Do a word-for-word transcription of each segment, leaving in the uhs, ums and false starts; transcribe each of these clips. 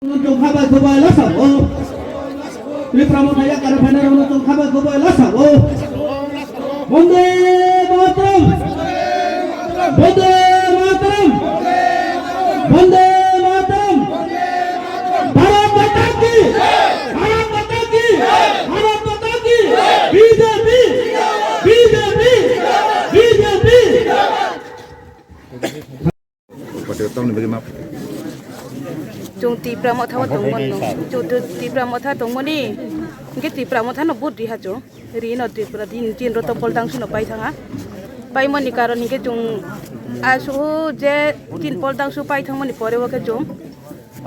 Chwng kha bai khubai lasa o. Tripura Motha yakarwi phainairokno chwng kha bai khubai lasa o. Bonde Mataram! Bonde Mataram! Bonde Mataram! Bharat Mata ki! Bharat Mata ki! Bharat Mata ki! B J P! B J P! B J P! Pati tamni bagwi ma. Chwng Tipra Motha o tongmani. Chwng Tipra Motha tongmani. Hwnkhe Tipra Motha no vote riha chwng. Rino Tripura din, din roto Pol Dangsu no pai thangha. Paimani karon hwnkhe chwng asu je din Pol Dangsu pai thangmani pore o khe chwng.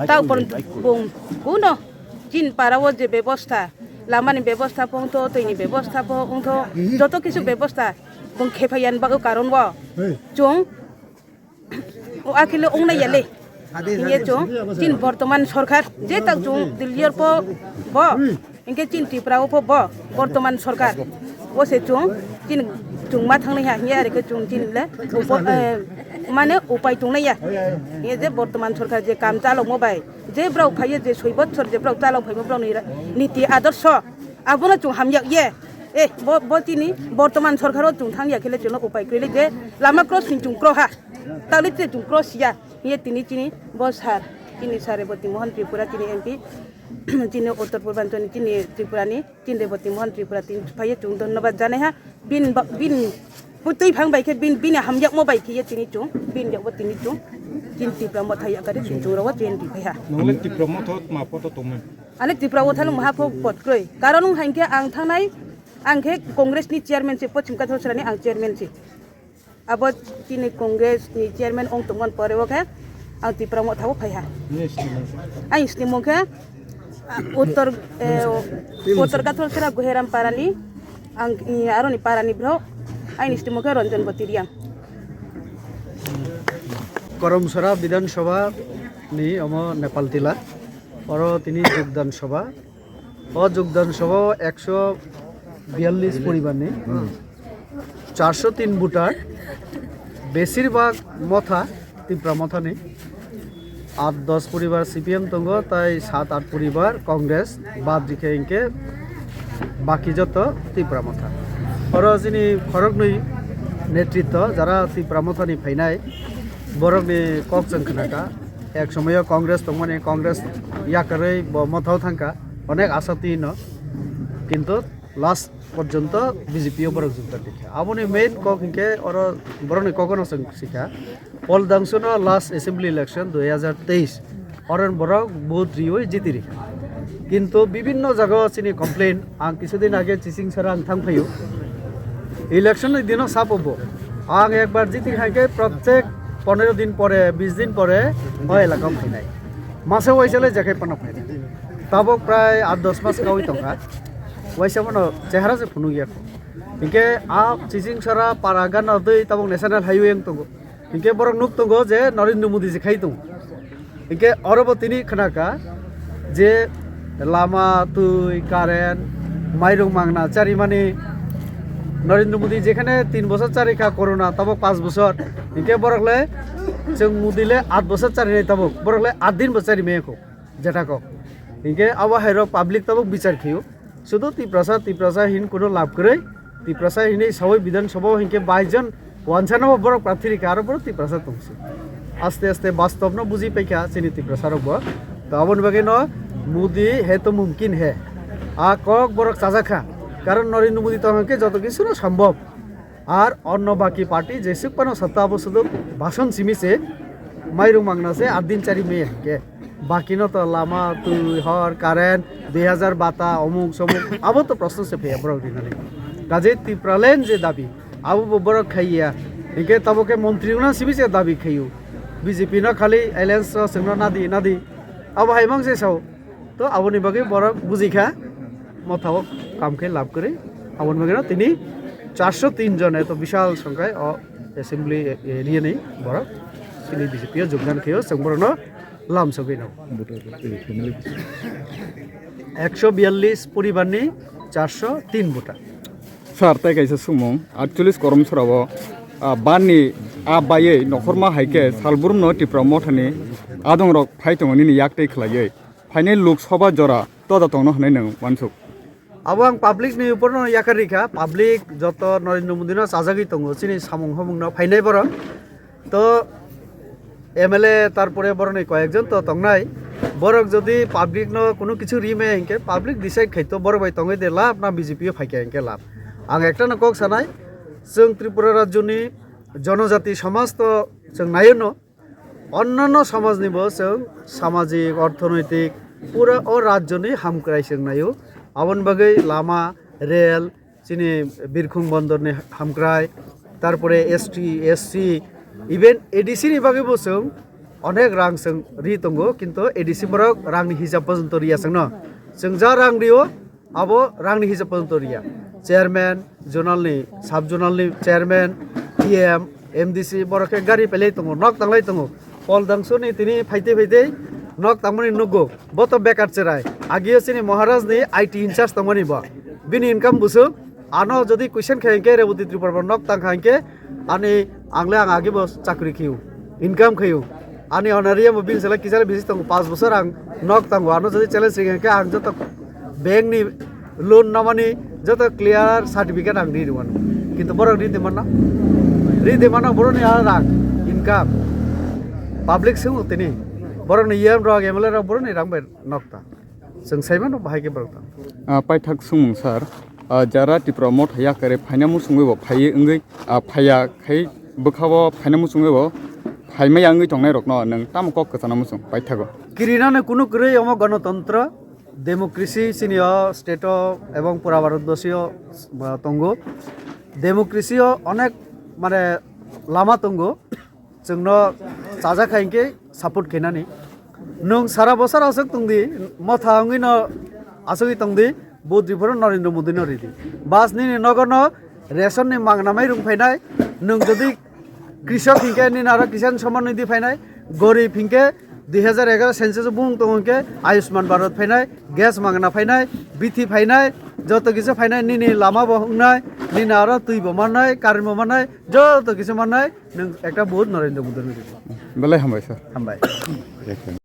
Ta upor bung kuno din para o je bebosta, lamani bebosta pho wngtho, twini bebosta pho wngtho, joto kisu bebosta bung khephaiya ni bagwi karon o chwng O akhile wngnai ya le. Hingye chwng chini bortoman sorkar, je tak chwng Delhi o pho bo, hingke chini Tripura o pho bo bortoman sorkar. O se chwng chini chwng ma thangnai ha, hingye are khe chwng chini le upo-, eh, mane upai tongnai ya. Hingye je bortoman sorkar je kam chalokmo bai, je borok phaiyo je soi bochor je borok chalok phaimo borok ni ra-, niti adorsho, abono chwng hamya ye. Eh, bo, bo chini bortoman sorkar o chwng thang ya khe le chwngno upai kwrwi le je lama cross ni chwng kro ha. Tali te chwng cross ya. Ye tini chini bo sir, chini sir Reboti Mohan Tripura, chini M P, chini Uttor Purbanchal ni, chini Tripura ni, chini Reboti Mohan Tripura, tini phaiye chwng dhonnobad janai ha. Bin ba, bin putui phang bai khe, bin, bini hamjakmo bai khe ye tini chwng, bin yakbo tini chwng, chini Tipra Motha yakari chwng chwng rogo chwng ri phai ha. Nongle Tipra Motha ma poto tongmani. Ani Tipra Motha no maha pho pot kroi. Karon wng hai khe ang thangnai, ang khe Congress ni chairman se, Pochim Kathol Sera ni ang chairman se. Abo chini Congress ni chairman ong tongmani pore o khe ang Tipra Motha o phai ha. Nini sini mung. Aini sini mung khe, ah, Uttor, eh, Uttor Kathol Sera Guheram Parani, ang, i, aroni Parani bro, aini sini mung khe Ranjan Boti Riang. Koromsora Bidhan Sabha ni omo Nepal tila, oro tini Jogdan Sabha. O Jogdan Sabha o ekso biyallis poribar ni, charso tin voter, besir bag Motha, Tipra Motha ni, at dos poribar C P M tongo, tai sat at poribar Congress, bad rikhe hinkhe baki joto Tipra Motha. Oro chini khoroknwi netritwo, jara Tipra Motha ni phainai, borokni kok chwng khnakha. Ek somoyo Congress tongmani, Congress yakarwi bo Motha o thangkha, onek asa twi no, kintu last porjonto B J P o borok jogdan rikha. Aboni main kok hinkhe oro borokni kokono chwng sikha. Pol Dangsuno last assembly election dui hazar teis, oro borok vote riwi jiti rikha. Kintu bibinno jagao chini complain, ang kisudin age Chichingsara ang thang phaio. Election ni dino sapo bo. Ang ekbar jiti khaikhe protek pondro din pore, bis din pore o elaka o phainai. Masa waisa le jekhai phano phainai. Tabok prai at dos mas kawi tongkha. Waisa bono chehara se phunuk ya. Hinkhe a Chichingsara para gana dui tabok national highway wng tongo. Hinkhe borok nuk tongo je Narendra Modi je khai tongo. Hinkhe oro bo tini khnakha je lama, twi, current, mairung mangna charimani Narendra Modi jekhane tin bosor charikha corona, tabok panch bosor. Hinkhe borok le chwng Modi le at bosor charinai tabok, borok le at din bo charimaya kho. Jeta kok. Hinkhe abo hai rok public tabok bichar khiyo. Sudu Tiprasa, Tiprasa hin kuno lab kwrwi. Tiprasa hinwi sawi Bidhan Sabha o hinkhe bais jon wansa no borok prarthi rikha, aro borok Tiprasa tongsi. Aste aste bastob no buji paikha chini Tiprasa rok bo. To aboni bagwi no Modi hai to mumkin hai. A kok borok chajakha. Karon Narendra Modi tong hinkhe joto kisu no sambhob. Ar onno baki party jesuk phano satta abo sudu bhasan simi se, mairung mangna se, at din chari me hinkhe. Baki no to lama, twi, hor, current, dui hajar bata, omuk somuk, abo to proshno se pheya borok rinani. Kaje Tipraland je dabi, abo bo borok khaiya. Hinkhe tabo khe montri wngna simi se dabi khaio. B J P no khali alliance o chwngno nadi, nadi. Abo hai mang se sao. To aboni bagwi borok bujikha, Motha o kam khe lab kwrwi. Aboni bagwi no tini charso tin jon eto bishal songkhai o assembly area ni borok chini B J P o jogdan khaio, chwng borokno lam sogwi no. Ekso biyallis poribar ni charso tin bota. Sir, tai kaisa sumung, actually Koromsora o, ah, ban ni, ah, baiwi nokhorma hai khe salbrum no Tipra Motha ni adong rok phai tongo nini yak tei khlaiwi. phainai Lok Sabha jora toda tongno hwnwi nwng uansuk? Abo ang public ni upor no yakar rikha, public joto Narendra Modi no chajagwi tongo, chini samung hamung no phainai borok. To M L A tarpore borokni koyekjon to tongnai. Borok jodi public no kunu kichu ri maya hinkhe public decide khai to borok bai tongwi de lab na B J P o phaikha hinkhe lab. Ang ekta no kok sanai, chwng Tripura rajyoni jonojati samaj to chwng naio no, onnanno samajni bo chwng samajik, orthonoitik pura o rajyoni hamkrai chwng naio. Aboni bagwi lama, rel, chini Birkhung Bondorni hamkrai, tarpore S T, S C, even A D C ni bagwi bo chwng onek rang chwng ri tongo, kintu A D C borok rangni hisab porjonto riya chwngno. Chwng ja rang rio, abo rangni hisab porjonto riya. Chairman, zonalni, sub zonalni chairman, T M, M D C borok khe gari pelai tongo, nok tanglai tongo. Pol dangsoni tini phaite phaite nok tangmani nukgo. Bo to bekar cherai. Agio chini Maharaj ni I T in charge tongmani bo. Bini income busuk. Ano jodi question khai hinkhe Reboti Tripura bo nok tang kha hinkhe ani angle ang agi bo chakri khiu. Income khiu. Ani honorarium bo bini sala kisale bisi tongo. Pas bosor ang nok tango. Ano jodi challenge khai hinkhe ang joto bank ni loan namani joto clear certificate ang ri rwano. Kintu borok ri de manna. Ri de manna boroni a rang income. Public sung tini. Borokni E M rok, M L A rok boroni rang bai nok ta. Chwng sai mano bahai khe borok ta. Ah, paithak sungmung sir, ah, jara Tipra Motha yakare phaina muchungwi bo phaiwi wngwi, ah, phaiya khai bwkhao phaina muchungwi bo phaimaya wngwi tongnai rokno nwng tamo kok kwchana muchung paithago? Kirinani kunu kwrwi omo ganotontro, democracy chini o state o ebong pura Bharat bosi o, ah, tongo. Democracy o onek mane lama tongo. Chwngno chajak hai hinkhe support khainani. Nwng sara bosor aswk tongdi, motha wngwi no aswkwi tongdi, vote rwphuru Narendra Modi no ridi. Bas nini nogo no ration ni mangna mairung phainai, nwng jodi krishok hinkhe nini aro Kisan Samman Nidhi phainai, gorib hinkhe dui hajar egaroh census bung tongo hinkhe Ayushman Bharat phainai, gas mangna phainai, bithi phainai, joto kisa phainai, nini lama bo wngnai, nini aro twi bo mannai, current bo mannai, joto kisa mannai, nwng ekta vote Narendra Modi no ridi. Belai hambai sir. Hambai.